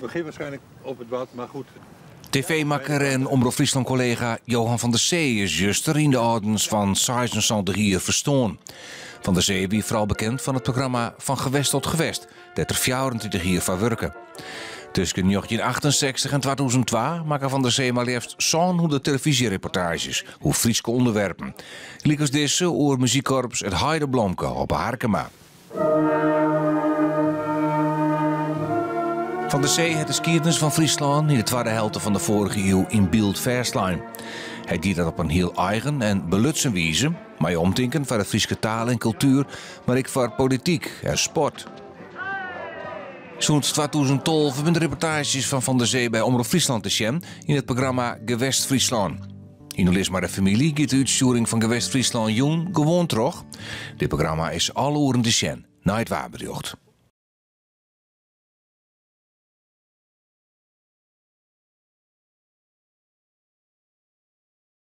begin waarschijnlijk op het wat, maar goed. TV-makker en Omrop Fryslân-kollega Johan van der Zee is juster yn de âldens fan 76 jier ferstoarn. Van der Zee wie foaral bekend fan it programma Van Gewest tot Gewest, dêr't er 34 jier foar wurke. Tusken 1968 en 2002 makke Van der Zee mar leafst 700 telefyzjereportaazjes oer Fryske ûnderwerpen, lykas dizze oer muzykkorps It Heideblomke op 'e Harkema. Van der Zee hat de skiednis fan Fryslân yn de twadde helte fan de foarige iuw yn byld fêstlein. Hy die dat op in hiel eigen en belutsen wize, mei omtinken foar de Fryske taal en kultuer, mar ek foar polityk en sport. Sûnt 2012 binne de reportaazjes fan Van der Zee by Omrop Fryslân te sjen yn it programma Gewest Fryslân. Yn oerlis mei de famylje giet de útstjoering fan Gewest Fryslân jûn gewoan troch. Dit programma is alle oeren te sjen nei it waarberjocht.